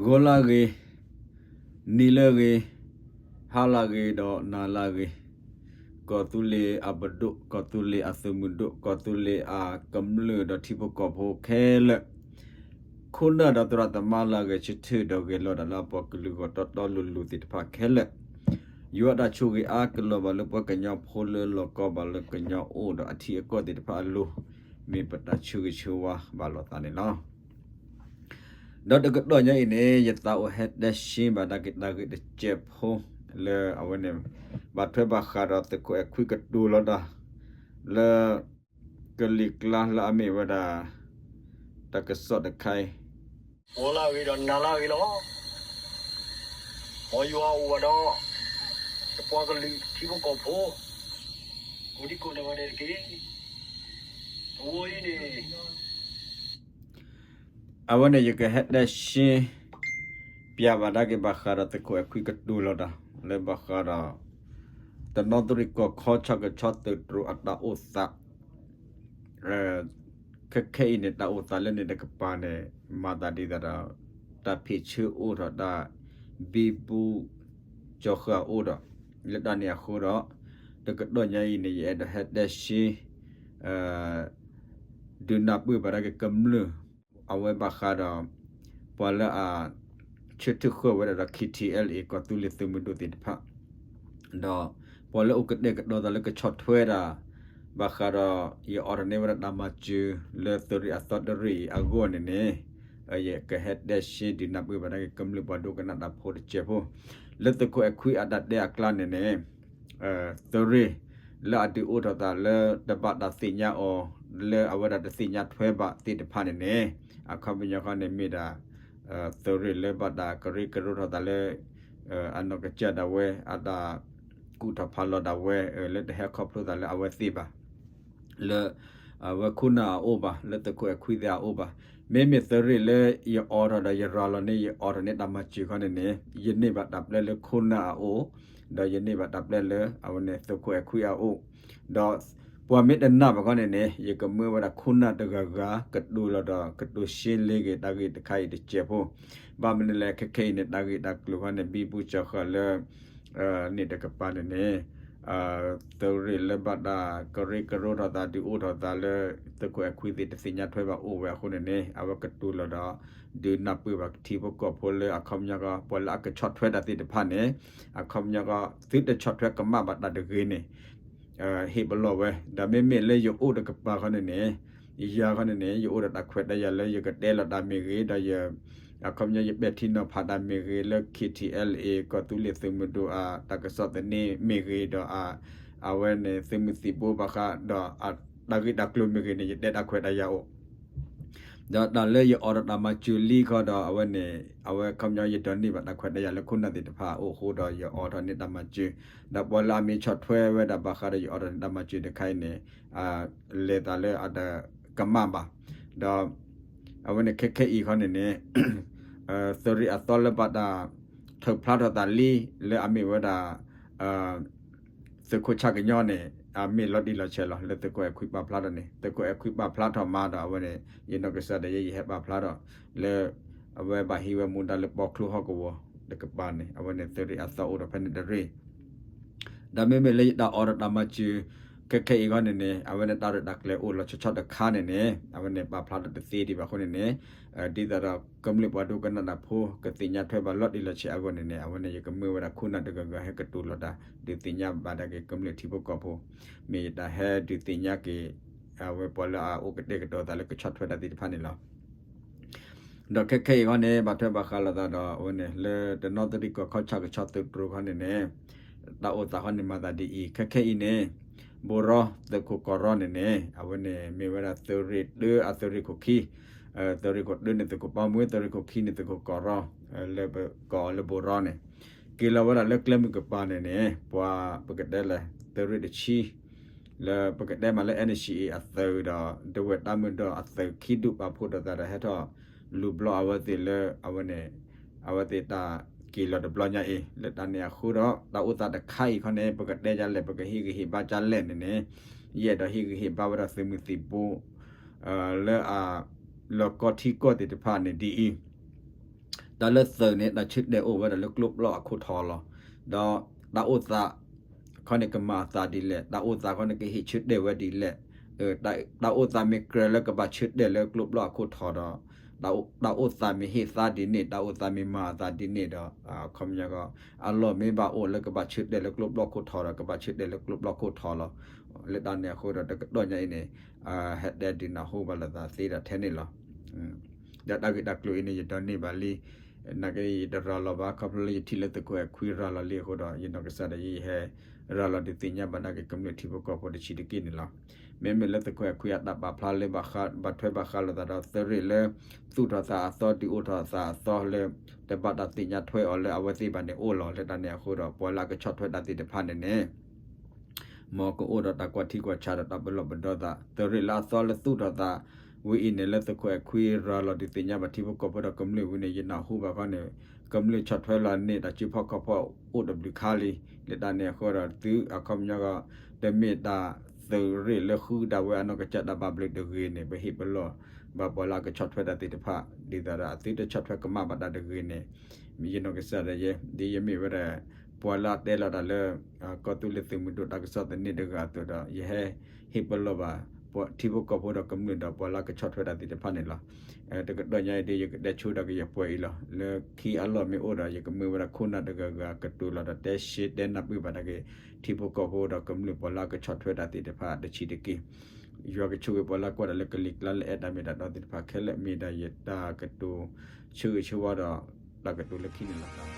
ဂီၤလၢဂ့ၤ, နံၤလၢဂ့ၤ, ဟါလၢဂ့ၤဒီးနၤလၢဂ့ၤ, ကီၢ်သူလ့ၤအပဒိၣ်, ကီၢ်သူလ့ၤအသုးမုၢ်ဒိၣ်, ကီၢ်သူလ့ၤအကမျၢၢ်ဒီးထံဖိကီၢ်ဖိခဲလၢာ်, ခိၣ်နၢ်ဒီးသရၣ်သမါလၢအဂဲၤဆၢထၢၣ်ဒီးဂဲၤလိာ်တၢ်လၢအပှၤကလုာ်ဂီၢ်တီတီလိၤလိၤသ့ၣ်တဖၣ်ခဲလၢာ်, ယွၤတၢ်ဆိၣ်ဂ့ၤအါကလီၤဘၣ်လၢပှၤကညီဖိလၢလီၤကီဘၣ်လၢကညီအိၣ်ဒီးအထံအကီၢ်သ့ၣ်တဖၣ်အလိၤ, မ့ၢ်ပတၢ်ဆၢဂ့ၤဆၢဝါဘၣ်လိာ်သးန့ၣ်လီၤ. ဒီးတကတီၢ်ညါအံၤန့ၣ် ယသးအိၣ်ဟဲတဲရှင်းဘၣ်တၢ်ဂ့ၢ်တၢ်ဂ့ၢ်တစဲးဖိ လၢအဝဲန့ၣ် ဘၣ်ထွဲဘၣ်ဃးဒီးသုးခိၣ်အဲၣ်ခွံကတိၤလီၤတၢ် လၢ ကလံၤကျါလၢအမ့ၢ်ဝဲဒၣ် တၢ်ကစီၣ်တခါအံၤ ဂီၤလၢဂ့ၤဒီးနၤလၢဂ့ၤလီၤ. မ်ယွၤအိၣ်ဝဲဒီး ယပှၤကလုာ်ထံဖိကီၢ်ဖိ ကိးဒံကိးနီၢ်ဂၤဒဲးတက့ၢ်. အဝဲအံၤန့ၣ် အဝဲန့ၣ် ယကဟဲတဲရှင်း ပျးဘၣ်ဒၣ်က့ၤဘၣ်ဃးဒီးသုးခိၣ်အဲၣ်ခွံကတိၤလီၤတၢ် လၢဘၣ်ဃးဒီး တနီသရံၣ်ကီၢ်ခီဆၣ်ကဆီသုးတြိၤအတၢ်အိၣ်သး ခဲခဲအံၤန့ၣ် တၢ်အိၣ်သးလၢန့ၣ်တကပၤန့ၣ် မၤသးဒ်သိးဒီး တၢ်ဖံးဆၢအိၣ်ထီၣ်တၢ် ဘံဘူကၠီၤဃၢၤအိၣ်ဒီး လၢတၢ်န့ၣ်အဃိဒီး တကတီၢ်ညါအံၤန့ၣ် ယအဲၣ်ဒိးဟဲတဲရှင်း ဒုးနၢ်ပၢၢ်ဘၣ်ဒၣ်က့ၤကမျၢၢ် အဝဲဘၣ်ဃးဒီး ပှၤလၢအ ဆၢထၢၣ်ဃၢၤဝဲဒၣ်ဒီး KTLA ကီၢ်သူလ့ၤသုးမုၢ်ဒိၣ်သ့ၣ်တဖၣ် ဒီးပှၤလၢအိၣ်ကတဲာ်ကတီၤသးလၢကဆီၣ်ထွဲတၢ် ဘၣ်ဃးဒီး ယအိးထီၣ်န့ၢ်ဝဲဒၣ်တၢ်မၤစၢၤ လၢသုးရ့ၣ်အသီတရ့ၣ်အံၤအဂီၢ်န့ၣ်န့ၣ် ယကဟဲတဲရှင်းဒုးနၢ်ပၢၢ်ဘၣ်ဒၣ်က့ၤကမျၢၢ်ပှၤဒိကနၣ်တၢ်ဖိတစဲးဖိ လၢသုးခိၣ်အဲၣ်ခွံအတၢ်တဲအကျါန့ၣ်န့ၣ် သုးရ့ၣ် လၢအဒုးအိၣ်ထီၣ်သးလၢတဘၣ်တၢ်သ့ၣ်ညါအီၤ လၢအဝဲဒၣ်တသ့ၣ်ညါထွဲဘၣ်သ့ၣ်တဖၣ်န့ၣ်န့ၣ် အခီပညီဃီန့ၣ်မ့ၢ်ဒၣ် သုးရ့ၣ်လၢဘၣ်တၢ်ကရၢကရိထီၣ်သးလၢ အနီၢ်ကစၢ်ဒၣ်ဝဲ အတၢ်ကူၣ်ထီၣ်ဖးလီၤဒၣ်ဝဲ လၢတဟဲခီဖျိသးလၢအဝဲသ့ၣ်ဘၣ် လၢ အဝဲခိၣ်နၢ်အအိၣ်ဘၣ် လၢသုးခိၣ်အဲၣ်ခွံသ့ၣ်အအိၣ်ဘၣ်. မ့မ့ၢ်သုးရ့ၣ်လၢယအိးထီၣ်ဒီးယရၤလီၤန့ၢ် ယအိးထီၣ်န့ၢ်တၢ်မၤစၢၤခီန့ၣ်န့ၣ် ယန့ၢ်ဘၣ်တၢ်ပျဲလၢခိၣ်နၢ်အအိၣ် ဒီးယန့ၢ်ဘၣ်တၢ်ပျဲလၢ အဝဲန့ၣ်သုးခိၣ်အဲၣ်ခွံအအိၣ် ဒီးပှၤမ့ၢ်တနာ်ဘၣ်ခီန့ၣ်န့ၣ် ယကမၢဝဲဒၣ်ခိၣ်နၢ်တဂၤဂၤ ကတိၤလီၤဒီးကတိၤရှင်းလင်းက့ၤတၢ်ဂ့ၢ်တခါအံၤတစဲးဖိ ဘၣ်မနုၤလဲၣ် ခဲခဲအံၤန့ၣ် တၢ်ဂ့ၢ်တၢ်ကျိၤခီန့ၣ် ဘံဘူကၠီၤဃၢၤလၢ န့ၣ်တကပၤန့ၣ်န့ၣ် သုးရ့ၣ်လၢဘၣ်တၢ်ကရၢကရိထီၣ်သး ဒုးအိၣ်ထီၣ်သးလၢ သုးခိၣ်အဲၣ်ခွံသ့ၣ်တသ့ၣ်ညါထွဲဘၣ်အိၣ်ဝဲအဃိန့ၣ်န့ၣ် အဝဲကတိၤလီၤဒီး ဒုးနၢ်ပၢၢ်ဘၣ်ထံဖိကီၢ်ဖိလၢအခီပညီကီ ပှၤလၢအကဆီၣ်ထွဲတၢ်သ့ၣ်တဖၣ်န့ၣ် အခီပညီကီ သုတဆီၣ်ထွဲကမၣ်ဘၣ်တၢ်တဂ့ၤန့ၣ် ဟ့ၣ်ပလီၢ်ဝဲ ဒီးမ့မ့ၢ်လၢယအိၣ်တကပၤခီန့ၣ်န့ၣ် ယၤခီန့ၣ်န့ၣ် ယအိၣ်ဒီးတၢ်ခွဲးတၢ်ယာ်လၢယကတဲလီၤတၢ်မ့ၢ်ဂ့ၤ ဒီးယ အခီပညီယပဲာ်ထံနီၤဖးတၢ်မ့ၢ်ဂ့ၤ လၢ KTLA ကီၢ်သူလ့ၤသုးမုၢ်ဒိၣ်အတၢ်ကစီၣ်သန့မ့ၢ်ဂ့ၤ ဒီး အဝဲန့ၣ်သုးမုၢ်သံၣ်ဘိဘၣ်ဃးဒီး တၢ်ဂ့ၢ်တၢ်ကျိၤမ့ၢ်ဂ့ၤန့ၣ် ယတဲတၢ်ခွဲးတၢ်ယာ်အိၣ် ဒီးတၢ်လၢယအိးထီၣ်တၢ်မၤစၢၤလံခီဒီး အဝဲန့ၣ် အဝဲခီပညီယဒိးန့ၢ်ဘၣ်တၢ်ခွဲးတၢ်ယာ်လၢခိၣ်နၢ်သ့ၣ်တဖၣ်အအိၣ်အဃိဒီး ယအိးထီၣ်န့ၢ်တၢ်မၤစၢၤ ဒီးပှၤလၢအမ့ၢ်ဆီၣ်ထွဲဝဲဒၣ်ဘၣ်ဃးဒီးယအိးထီၣ်န့ၢ်တၢ်မၤစၢၤတခါအံၤန့ၣ် လဲၤသးလၢအတကမၣ်ဘၣ် ဒီး အဝဲန့ၣ်ခဲခဲအံၤခီန့ၣ်န့ၣ် သုးရ့ၣ်အသီလၢဘၣ်တၢ် ထုးဖျါထီၣ်သးလံ လၢအမ့ၢ်ဝဲဒၣ် သုးခိၣ်ဆၣ်ကညီန့ၣ် အမ့ၢ်လီၤတံၢ်လီၤဆဲးလီၤ လၢသုးခိၣ်အဲၣ်ခွံပာ်ဖျါထီၣ်န့ၣ် သုးခိၣ်အဲၣ်ခွံပာ်ဖျါထီၣ်မးဒီး အဝဲန့ၣ် ယနီၢ်ကစၢ်ဒၣ်ယဲ ယဟဲပာ်ဖျါထီၣ် လၢ အဝဲဘၣ်ဟံးဝဲမူဒါလၢပီချိဟီၣ်ကဝီၤတကပၤန့ၣ် အဝဲန့ၣ်သုးရ့ၣ်အသီအိၣ်ဒီးဖဲန့ၣ်တရ့ၣ် ဒီးမ့မ့ၢ်လၢယတၢ်အိးထီၣ်တၢ်မၤစၢၤ ခဲခဲအံၤခီန့ၣ်န့ၣ် အဝဲန့ၣ်တၢ်ရဲၣ်တၢ်ကျဲၤအိၣ်လီၤဆီဆီတခါန့ၣ်န့ၣ် အဝဲန့ၣ်ပာ်ဖျါထီၣ်တသ့ဒံးဘၣ်အဃိန့ၣ်န့ၣ် ဒ်သိးဒီးကမျၢၢ်ပှၤဒိကနၣ်တၢ်ဖိ ကသ့ၣ်ညါထွဲဘၣ်လီၤတံၢ်လီၤဆဲးအဂီၢ်န့ၣ်န့ၣ် အဝဲန့ၣ်ယကမၢဝဲဒၣ်ခိၣ်နၢ်တဂၤဂၤဟဲကတိၤလီၤတၢ် ဒုးသ့ၣ်ညါဘၣ်ဒၣ်က့ၤကမျၢၢ်ထံဖိကီၢ်ဖိ မ့ၢ်ယတၢ်ဟဲဒုးသ့ၣ်ညါက့ၤ အဝဲပှၤလၢအအိၣ်ကတဲာ်ကတီၤသးလၢကဆီၣ်ထွဲတၢ်သ့ၣ်တဖၣ်န့ၣ်လီၤ. ဒီးခဲခဲအံၤခီန့ၣ် ဘၣ်ထွဲဘၣ်ဃးလိာ်သးဒီးအဝဲန့ၣ် လၢတနီသရံၣ်ကီၢ်ခီဆၣ်ကဆီသုးတြိၤခီန့ၣ်န့ၣ် တၢ်အိၣ်သးခီန့ၣ်မၤသးဒ်အံၤ ခဲခဲအံၤန့ၣ် ဘိရီ သုးခိၣ်ကီၢ်ရီန့ၣ်န့ၣ် အဝဲန့ၣ်မ့ၢ်ဝဲဒၣ်သုးရ့ၣ်တၢအသုးရ့ၣ်ခိၣ်ခံ သုးရ့ၣ်ခိၣ်တၢန့ၣ်သုးခိၣ်ပီမွ့ သုးရ့ၣ်ခိၣ်ခံန့ၣ်သုးခိၣ်ကီၢ်ရီ လၢပကိးအီၤလၢဘိရီန့ၣ် က့ၤလီၤဝဲဒၣ်လၢကျဲမုၢ်ကပၤန့ၣ်န့ၣ် ပှၤပကတဲလဲၣ် သုးရ့ၣ်တဆံ လၢပကတဲမးလၢ NCA အသုးဒီး ဒဝဲၢ်တၢ်မုၢ်ဒီးအသုးခံဒူၣ်ပာ်ဖှိၣ်ထီၣ်သးဒီးဟဲထီၣ်လူၤဘျီအဝဲသ့ၣ်လၢအဝဲန့ၣ် အဝဲသ့ၣ်တၢ်က့ၤလီၤတဘျီညါအံၤ လၢတၢ်န့ၣ်အဃိဒီး တၢ်အိၣ်သးတခါအံၤခီန့ၣ် ပကတဲဒ်လဲၣ် ပကဟ့ၣ်ဂံၢ်ဟ့ၣ်ဘါဒ်လဲၣ်န့ၣ်န့ၣ် ယအဲၣ်ဒိးဟ့ၣ်ဂံၢ်ဟ့ၣ်ဘါဝဲဒၣ်သုးမုၢ်သံၣ်ဘိ လၢအ လီၢ်ကီထံကီၢ်သ့ၣ်တဖၣ်န့ၣ်ဒ်အံၤ တၢ်လၢသုးန့ၣ် တၢ်ဆၢတဲာ်အိၣ်ဝဲဒၣ်လၢကျိဘျီၣ်အခိၣ်ထီလီၤ. ဒီးတၢ်အိၣ်သးခီန့ၣ် ကမၤအသးဒ်လဲၣ်, တၢ်အိၣ်သးခီန့ၣ် ကဟ့ၣ်ဆၢတဲာ်ဝဲဒ်လဲၣ်, တၢ်အိၣ်သးမ့ၢ်ကြၢးလၢကဘၣ်ဆၢတဲာ်လၢကျိဘျီၣ်အခိၣ်ထီဒီး တၢ်အိၣ်သးမ့ၢ်ဟ့ၣ်သါဒ်န့ၣ်, တၢ်အိၣ်သးမ့ၢ်မၤအသးဒ်န့ၣ်ဒီး အခီပညီ အလီၢ်မ့ၢ်ဘၣ်အိၣ်လၢကဘၣ်ဆၢတဲာ်လၢကျိဘျီၣ်ခိၣ်ထီဒီး ကဘၣ်ဆၢတဲာ်လၢကျိဘျီၣ်ခိၣ်ထီလီၤ. လၢတၢ်န့ၣ်အဃိဒီး တကတီၢ်ညါအံၤန့ၣ် ဟဲတဲဒုးနၢ်ဟူဘၣ်လိာ်သးသ့ဒၣ်ထဲန့ၣ်လီၤ. ဒီးတၢ်ဂ့ၢ်တၢ်ကျိၤအံၤန့ၣ် ယဒိးန့ၢ်ဘၣ်လံ, နာ်က့ ယတရၤလီၤဘၣ် ခီဖျိလၢယထံၣ်လၢသုးခိၣ်အဲၣ်ခွံရၤလီၤလံအဃိဒီး ယနီၢ်ကစၢ်ဒီးယဟဲရၤလီၤဒုးသ့ၣ်ညါဘၣ်ဒၣ်က့ၤကမျၢၢ်ထံဖိကီၢ်ဖိတဆံးတက့ၢ်န့ၣ်လီၤ. မ့မ့ၢ်လၢသုးခိၣ်အဲၣ်ခွံအတၢ်ပာ်ဖျါလၢဘၣ်ထွဲဘၣ်ဃးလိာ်သးဒီး သုးရ့ၣ်လၢသူၣ်ထီၣ်သးအသီ ဒုးအိၣ်ထီၣ်သးအသီလၢ တဘၣ်တၢ်သ့ၣ်ညါထွဲအီၤလၢအဝဲသ့ၣ်ဘၣ်န့ၣ်အိၣ်လီၤ. လၢတၢ်န့ၣ်အဃိဒီး ပှၤလၢအကဆီၣ်ထွဲတၢ်သ့ၣ်တဖၣ်န့ၣ်န့ၣ် မ်ကအိၣ်ဒီးတၢ်ကွၢ်ထံကွၢ်ဆးဒီးတၢ်ပလီၢ်ပဒီသး သုးရ့ၣ်လၢအသီလၢသူၣ်ထီၣ်သးဝဲအံၤန့ၣ် လၢသုးခိၣ်အဲၣ်ခွံရၤလီၤဒုးသ့ၣ်ညါဘၣ်ထံဖိကီၢ်ဖိဒီးကမျၢၢ်ဝံၤန့ၣ် ယနၢ်ဟူဘၣ်ခီန့ၣ် ကမျၢၢ်ဆီၣ်ထွဲလီၤန့ၢ်တၢ်စုဖီၣ်ခီၣ်ဖီၣ်အိၣ်တဘျုးခါလံ. လၢတၢ်န့ၣ်အဃိဒီး သုအခီပညီ တမ့ၢ်တၢ်သုးရ့ၣ်လၢဃုဒၣ်ဝဲအနီၢ်ကစၢ်တၢ်ဘၣ်ဘျုးတဂ့ၤန့ၣ် ပဟ့ၣ်ပလီၢ်ဘၣ်ပှၤလၢအကဆီၣ်ထွဲတၢ်သ့ၣ်တဖၣ် ဒ်သိးဒီးအသုတဆီၣ်ထွဲကမၣ်ဘၣ်တၢ်တဂ့ၤန့ၣ် ယနီၢ်ကစၢ်ဒီးယဲ ဒ်ယမ့ၢ်ဝဲဒၣ် ပှၤလၢအတဲလီၤတၢ်လၢ ကီၢ်သူလ့ၤသုးမုၢ်ဒိၣ်တၢ်ကစီၣ်သန့တဂၤအသိးဒီး ယဟဲဟ့ၣ်ပလီၢ်ဘၣ် ထံဖိကီၢ်ဖိဒီးကမျၢၢ်ဒီးပှၤလၢအကဆီၣ်ထွဲတၢ်သ့ၣ်တဖၣ်န့ၣ်လီၤ. တကတီၢ်ညါအံၤဒ် ယကတဲဆိဒီးကယပှဲၤအံၤလီၤ. လၢခံအလီၢ်မ့ၢ်အိၣ်ဒီး ယကမၢဝဲဒၣ်ခိၣ်နၢ်တဂၤဂၤကတိၤလီၤဒီးတဲရှဲတဲနၢ်ပၢၢ်ဘၣ်ဒၣ်က့ၤ ထံဖိကီၢ်ဖိဒီးကမျၢၢ်ပှၤလၢအကဆီၣ်ထွဲတၢ်သ့ၣ်တဖၣ်တဆံးတက့ၢ်. ယွၤကဆိၣ်ဂ့ၤပှၤလၢကွၢ်တၢ်လၢကလံၤကျါလၢအဲၣ်တၢ်မ့ၢ်တၢ်တီသ့ၣ်တဖၣ်ခဲလၢာ် မ့ၢ်ဒၣ်ယတၢ်ကတိၤဆၢဂ့ၤဆၢဝါဒီး တၢ်ကတိၤလၢခံန့ၣ်လီၤ.